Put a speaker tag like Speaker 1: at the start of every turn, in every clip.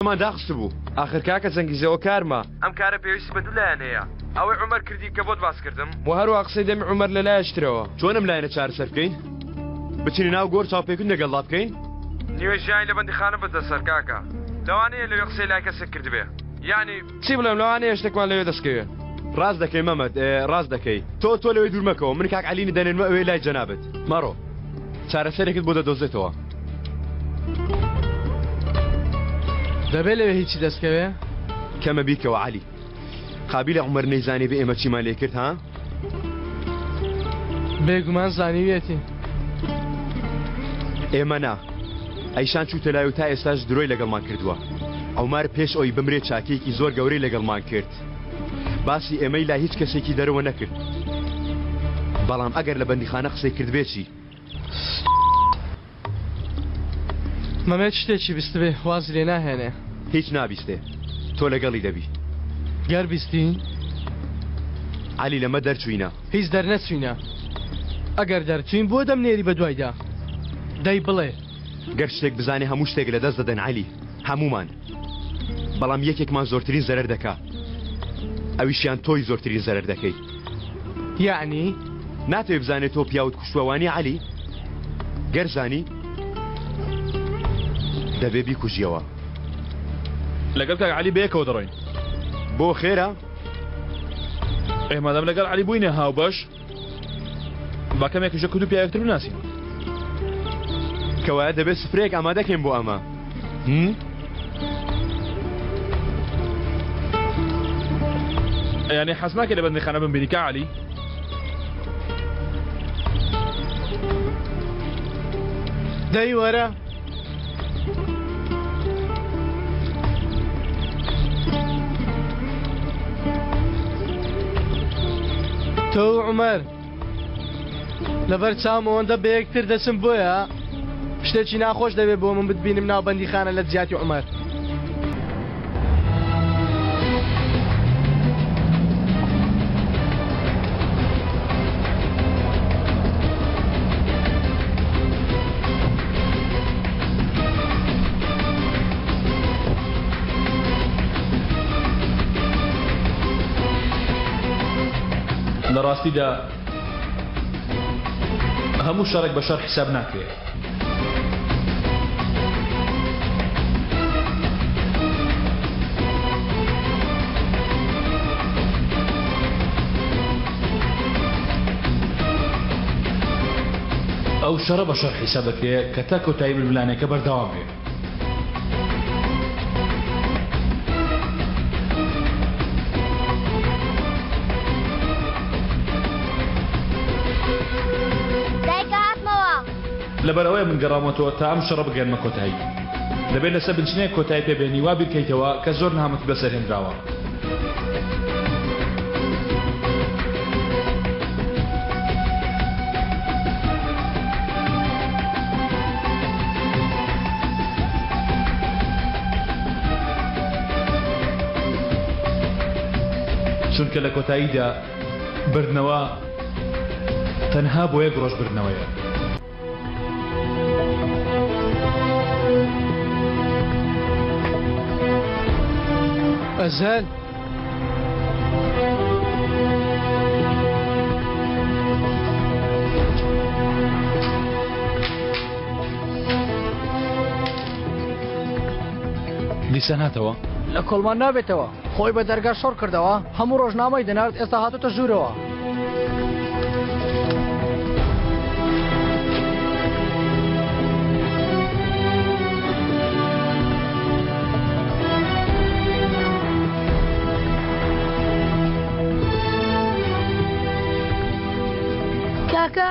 Speaker 1: مان داخستبوو.
Speaker 2: ئاخر کاکە جەنگیز ئەوە کارمە. ئەم کارە پێویستی بە دوو لایەن هەیە، ئەوەی عومەر کردی کە بۆت باس کردم و هەروەها قسەی دەمی عومەر لە لایەکی ترەوە.
Speaker 1: چۆن ئەم لایەنە چارەسەر بکەین؟ بچینە ناو گۆڕ چاوپێکوت لەگەڵدا بکەین؟
Speaker 2: نیوەی ژیانی لە بەندیخانە بردە سەر کاکە. لەوانەیە لەوێ قسەی لای کەسێک کردبێ. یانی چی بڵێم لەوانەیە شتێکمان لەوێ دەست کەوێ.
Speaker 1: ڕاست دەکەی مەمەد، ڕاست دەکەی. تۆ تۆ لەوێ دوور مەکەوە، من کاک عەلینی دەنێرمە ئەوێ لای جەنابت. مەڕۆ. چارەسەرێکت بۆ دەدۆزێتەوە.
Speaker 3: دەبێ لەوێ هیچی دەست کەوێ؟
Speaker 1: کەمە بیرکەوە عەلی. قابیلە عومەر نەیزانی بێ ئێمە چیمان لێ کرد ها؟
Speaker 3: بێگومان زانیویەتی.
Speaker 1: ئێمە نا. ئەیشان چووتە لای و تا ئێستاش درۆی لەگەڵمان کردووە. عومەر پێش ئەوی بمرێ چاکەیەکی زۆر گەورەی لەگەڵمان کرد. باسی ئێمەی لای هیچ کەسێکی دەرەوە نەکرد. بەڵام ئەگەر لە بەندیخانە قسەی کردبێ چی؟
Speaker 3: مەمێد شتێکی بیستبێ وازی لێ ناهێنێ.
Speaker 1: هیچ نابیستێ تۆ لەگەڵی دەبی.
Speaker 3: گەر بیستی؟
Speaker 1: عەلی لەمە دەرچووینە.
Speaker 3: هیچ دەرنەچووینە. ئەگەر دەرچووین بۆ دەمنێری بەدوایدا؟ دەی بڵێ.
Speaker 1: گەر شتێک بزانێ هەموو شتێک لەدەست دەدەین عەلی. هەموومان. بەڵام یەکێکمان زۆرترین زەرەر دەکا ئەویشیان تۆی زۆرترین زەرەر دەکەی.
Speaker 3: یەعنی؟
Speaker 1: ناتەوێ بزانێ تۆ پیاوت کوشتوە وانیە عەلی؟ گەر زانی دەبێ بیکوژیەوە.
Speaker 4: لەگەڵ کاک عەلی بەیەکەوە دەڕۆین.
Speaker 1: بۆ خێرە؟
Speaker 4: ئێ مادام لەگەڵ عەلی بووینە هاوبەش با کەمێکیش لە کورد و پیاوێکتر بناسین.
Speaker 1: کەوایە دەبێت سفرەیەک ئامادەکەین بۆ ئەمە. هم؟
Speaker 4: یانی حەز ناکەی لە بەندیخانە بمبینی کا عەلی؟
Speaker 3: دەی وەرە. تۆ و عومەر لەبەر چاوم ئەوەندە بەیەکتر دەچن بۆیە شتێکی ناخۆش دەبێت بۆ من بتبینم ناو بەندیخانە لە جیاتی عومەر.
Speaker 4: لە ڕاستیدا هەموو شەڕێک بە شەڕ حیساب ناکرێ. ئەو شەڕە بە شەڕ حیساب دەکرێ کە تا کۆتایی ململانێکە بەردەوام بێ.
Speaker 5: دایکە هاتمەوە.
Speaker 4: لەبەرئەوەیە من گەڕاومەتەوە تا ئەم شەڕە بگەیەنمە کۆتایی. دەبێت لەسەر بنچینەیەک کۆتایی پێ بێنی وا بیرکەیتەوە کە زۆر نەهامەتی بەسەر هێنراوە. چونکە لە کۆتاییدا بردنەوە تەنها بۆ یەک ڕۆژ بردنەوەیە.
Speaker 3: ئەزەل.
Speaker 4: دیسان هاتەوە؟
Speaker 3: لە کۆڵمان نابێتەوە. خۆی بە دەرگا شۆڕ کردەوە، هەموو ڕۆژ نامەی دەنارد، ئێستا هاتۆتە ژوورەوە.
Speaker 5: کاکە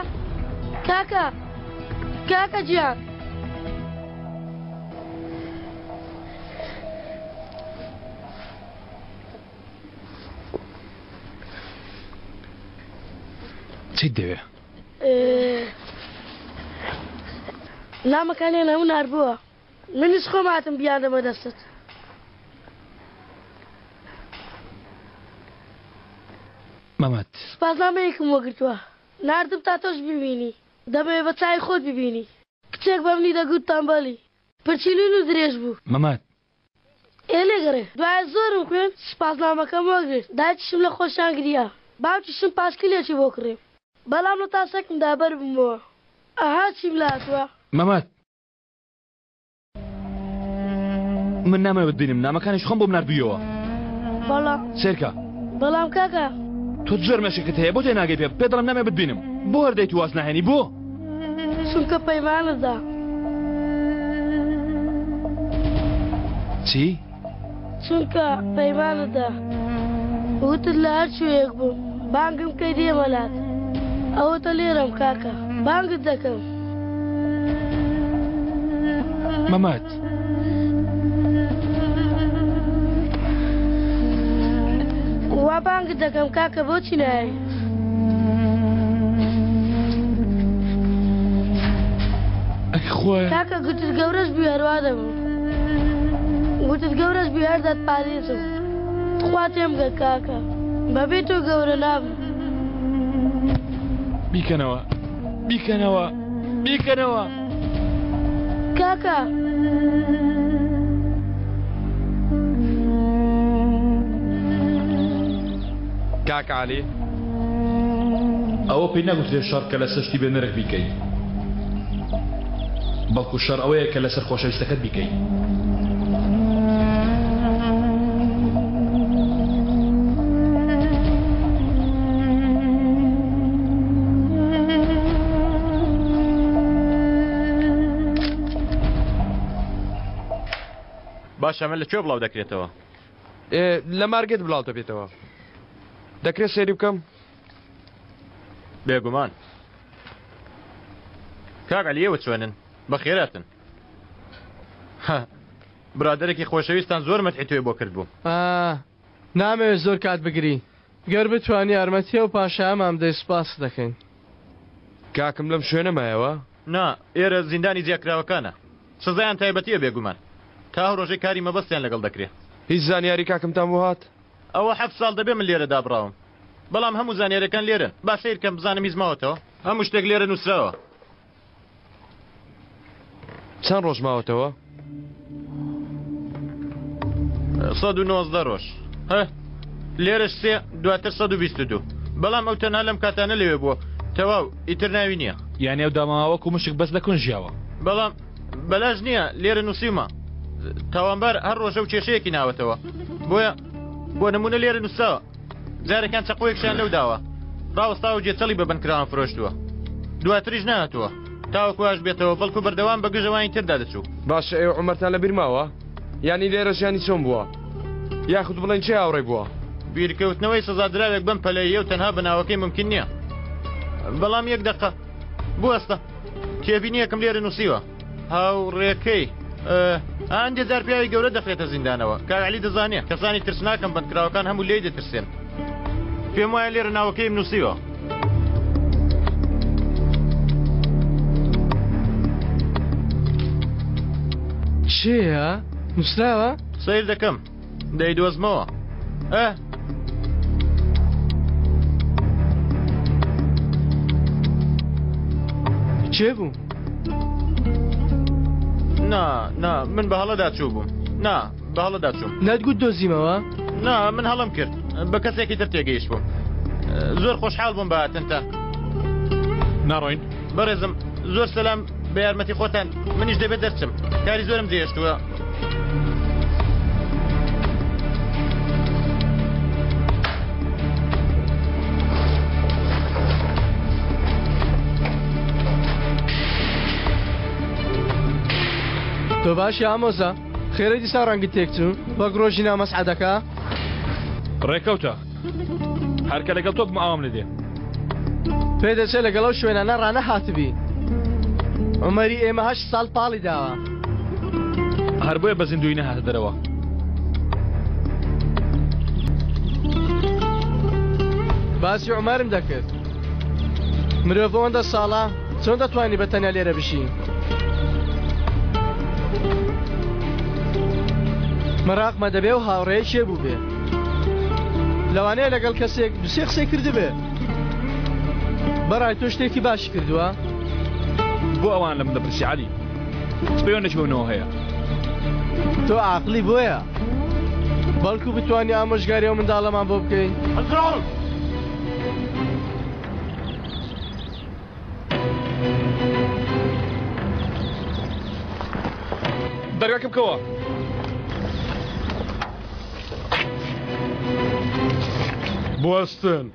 Speaker 5: کاکە کاکە گیان.
Speaker 4: چیت دەوێ؟
Speaker 5: نامەکانیان هەموو ناربووە منیش خۆم هاتم بیاندەمە دەستت.
Speaker 4: مەمەد.
Speaker 5: سوپاسنامەیەکم وەگرتووە ناردم تا تۆش ببینی دەمەوێ بە چاوی خۆت ببینی کچێک بە منی دەگوت تەمبەڵی پرچی لوول و درێژ بوو.
Speaker 4: مەمەد.
Speaker 5: ئێ لێگەڕێ. دوایە زۆرم خوێند سوپاسنامەکەم وەرگرت. دایکیشم لە خۆشیان گریا. باوکیشم پاسکیلێکی بۆ کڕیم. بەڵام لە تاسەکمدا بەر بوومەوە. ئەها چیم لە هاتووە.
Speaker 4: مەمەد. من نامەوێ بتبینم نامەکانیش خۆم بۆم ناردوویەوە.
Speaker 5: بەڵام.
Speaker 4: سەیرکە.
Speaker 5: بەڵام کاکە.
Speaker 4: تۆ زۆر مێشکت هەیە بۆ تێناگەی پێ پێت دەڵێم نامەوێ بتبینم بۆ هەر دێیت و واز ناهێنی بۆ؟
Speaker 5: چونکە پەیمانت دا.
Speaker 4: چی؟
Speaker 5: چونکە پەیمانت دا. وتت لە هەر کوێیەک بووم بانگم کەی دێمە لات. ئەوەتە لێرەم کاکە بانگت دەکەم.
Speaker 4: مەمەد.
Speaker 5: وا بانگت دەکەم کاکە بۆچی نایەی؟
Speaker 4: ئەی خوایە.
Speaker 5: کاکە گوتت گەورەش بووی هەروا دەبم. گوتت گەورەش بووی هەر دەتپارێزم. تخوا تێمگە کاکە. بەبێ تۆ گەورە نابم.
Speaker 4: بیکەنەوە بیکەنەوە بیکەنەوە.
Speaker 5: کاکە.
Speaker 2: کاک عەلی.
Speaker 4: ئەوە پێی ناگوترێ شەڕ کە لەسەر شتی بێ نرخ بیکەی، بەڵکو شەڕ ئەوەیە کە لەسەر خۆشەویستەکەت بیکەی.
Speaker 1: باشە ئەمە لە کوێ بڵاو دەکرێتەوە؟
Speaker 2: لە مارگێت بڵاو دەبێتەوە. دەکرێت سەیری بکەم؟
Speaker 1: بێگومان. کاک عەلی ئێوە چۆنن؟ بەخێراتن. برادەرێکی خۆشەویستان زۆر مەدحی تۆی بۆ کردبوو.
Speaker 3: نامەوێت زۆر کات بگری. گەر بتوانی یارمەتی ئەو پاشایەمان بدەی سوپاست دەکەین.
Speaker 2: کاکم لەم شوێنە مایەوە؟
Speaker 1: نا، ئێرە زیندانی جیاکراوەکانە. سزایان تایبەتییە بێگومان. تا ئەو ڕۆژەی کاری مەبەستیان لەگەڵ دەکرێ.
Speaker 2: هیچ زانیاری کاکمتان بۆ هات؟
Speaker 1: ئەوە حەفت ساڵ دەبێ من لێرە دابڕاوم. بەڵام هەموو زانیاریەکان لێرەن. با سەیر کەم بزانم هیچ ماوەتەوە. هەموو شتێک لێرە نووسراوە.
Speaker 2: چەند ڕۆژ ماوەتەوە؟
Speaker 1: 119 ڕۆژ. هە لێرەش سێ دواتر 122. بەڵام ئەو تەنها لەم کاتانە لەوێ بووە. تەواو ئیتر ناوی نییە.
Speaker 4: یانی ئەو داماوە وەکو مشک بەس لە کون ژیاوە.
Speaker 1: بەڵام بەلاش نییە لێرە نووسیومە تاوانبار هەر ڕۆژە و کێشەیەکی ناوەتەوە بۆیە بۆ نمونە لێرە نووسراوە جارێکیان چەقۆیەکشیان لەو داوە ڕاوەستاوە گێچەڵی بە بەندکراوان فرۆشتووە دواتریش نەهاتووە تاوەکو ئاش بێتەوە بەڵکو بەردەوام بە گژ ئەوانی تردا دەچوو.
Speaker 2: باشە ئێوە عومەرتان لەبیر ماوە؟ یانی لێرە ژیانی چۆن بووە؟ یاخود بڵێن کێ هاوڕێی بووە؟
Speaker 1: بیرکەوتنەوەی سزادراوێک بەم پەلەییە و تەنها بە ناوەکەی مومکین نییە. بەڵام یەک دەقە بوەستە. تێبینیەکم لێرە نووسیوە. هاوڕێکەی هەندێ جار پیاوی گەورە دەخرێتە زیندانەوە. کاک عەلی دەزانێ کەسانی ترسناکەم بەندکراوەکان هەموو لێی دەترسێن. پێم وایە لێرە ناوەکەیم نووسیوە.
Speaker 3: چییە؟ نووسراوە؟
Speaker 1: سەیر دەکەم دەیدۆزمەوە. ئە
Speaker 3: کێ بوو؟
Speaker 1: نا نا من بە هەڵەدا چوو بووم نا بە هەڵەدا چووم.
Speaker 3: نەتگوت دۆزیمەوە؟
Speaker 1: نا من هەڵەم کرد بە کەسێکی تر تێگەیشت بووم. زۆر خۆشحاڵ بووم بە هاتنتان.
Speaker 4: ناڕۆین؟
Speaker 1: بەڕێزم زۆر سەلام بە یارمەتی خۆتان منیش دەبێت دەرچم کاری زۆرم جێهێشتووە.
Speaker 3: تۆ باشی ئامۆزا؟ خێرە دیسان ڕەنگت تێکچوو وەک ڕۆژی ناو مەسعەدەکە؟
Speaker 4: ڕێکەوتە هەر کە لەگەڵ تۆ بم ئاوام لێ دێ.
Speaker 3: پێدەچێ لەگەڵ ئەو شوێنانە ڕانەهاتبی. عومەری ئێمە هەشت ساڵ پاڵی داوە.
Speaker 4: هەر بۆیە بە زیندوویی نەهاتە دەرەوە.
Speaker 3: باسی عومەرم دەکرد. مرۆڤ ئەوەندە ساڵە چۆن دەتوانی بە تەنیا لێرە بژی؟ مەراقمە دەبێ و هاوڕێی کێ بووبێ؟ لەوانەیە لەگەڵ کەسێک دوسێ قسەی کردبێ. بەڕای تۆ شتێکی باشی کردووە؟
Speaker 4: بۆ ئەوان لە من دەپرسی عەلی؟ چ پەیوەندێکی بە منەوە هەیە؟
Speaker 3: تۆ عاقڵی بۆیە. بەڵکو بتوانی ئامۆژگاری ئەو منداڵەمان بۆ بکەی.
Speaker 2: دەرگاکە بکەوە.
Speaker 6: بوەستن.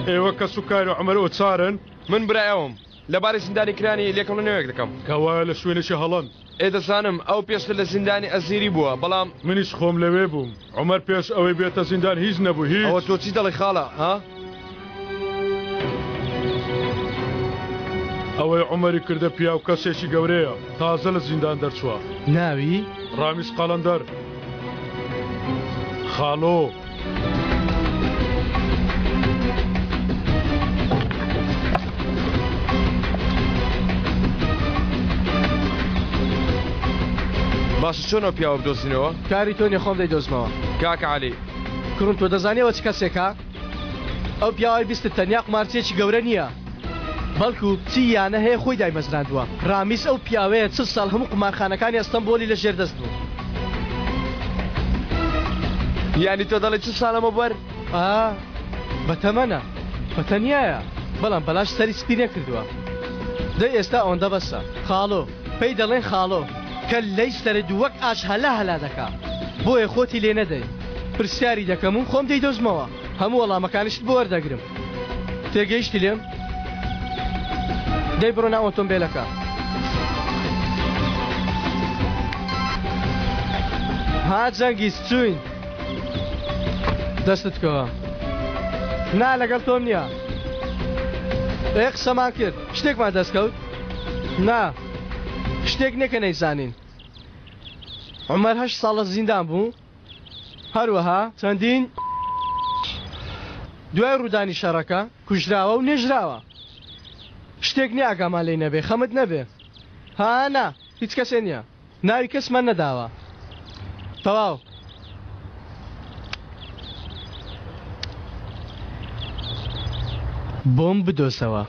Speaker 6: ئێوە کەسوکاری عومەر ئۆچارن؟
Speaker 2: من برای ئەوم. لەبارەی زیندانی کرانی لێکۆڵینەوەیەک دەکەم.
Speaker 6: کەوایە لە شوێنێکی هەڵەن.
Speaker 2: ئێ دەزانم ئەو پێشتر لە زیندانی ئەزیری بووە بەڵام.
Speaker 6: منیش خۆم لەوێ بووم. عومەر پێش ئەوەی بێتە زیندان هیچ نەبوو هیچ.
Speaker 2: ئەوە تۆ چی دەڵێی خاڵە ها؟
Speaker 6: ئەوەی عومەری کردە پیاو کەسێکی گەورەیە تازە لە زیندان دەرچووە.
Speaker 3: ناوی؟
Speaker 6: ڕامیز قەڵەندەر. خاڵۆ.
Speaker 2: باشە چۆن ئەو پیاوە بدۆزینەوە؟
Speaker 3: کاری تۆ نیە خۆم دەیدۆزمەوە.
Speaker 2: کاکە عەلی.
Speaker 3: کوڕم تۆ دەزانی ئەوە چ کەسێکە؟ ئەو پیاوەی بیستت تەنیا قومارچیەکی گەورە نییە بەڵکو چی یانە هەیە خۆی دایمەزراندووە ڕامیز ئەو پیاوەیە چل ساڵ هەموو قومارخانەکانی ئەستەمبۆلی لە ژێر دەست بوو.
Speaker 2: یانی تۆ دەڵێی چل ساڵ لەمەوبەر؟
Speaker 3: ئا بەتەمەنە بەتەنیایە بەڵام بەلاش سەری سپی نەکردووە دەی ئێستا ئەوەندە بەسە خاڵۆ پێی دەڵێن خاڵۆ کەللەی سەرت وەک ئاش هەلا هەلا دەکا بۆیە خۆتی لێ نەدەی پرسیاری دەکەم و خۆم دەیدۆزمەوە هەموو وەڵامەکانیشت بۆ وەردەگرم تێگەیشتی لێم دەی بڕۆ ناو ئۆتۆمبێلەکە ها جەنگیز چوین دەستت کەوە نا لەگەڵ تۆم نییە ئێ قسەمان کرد شتێکمان دەستکەوت نا شتێک نیە کە نەیزانین. عومەر هەشت ساڵ لە زیندان بوو، هەروەها چەندین دوای ڕوودانی شەڕەکە کوژراوە و نێژراوە. شتێک نیە ئاگامان لێی نەبێ، خەمت نەبێ. ها نا، هیچ کەسێ نیە. ناوی کەسمان نەداوە. تەواو. بۆم بدۆزەوە.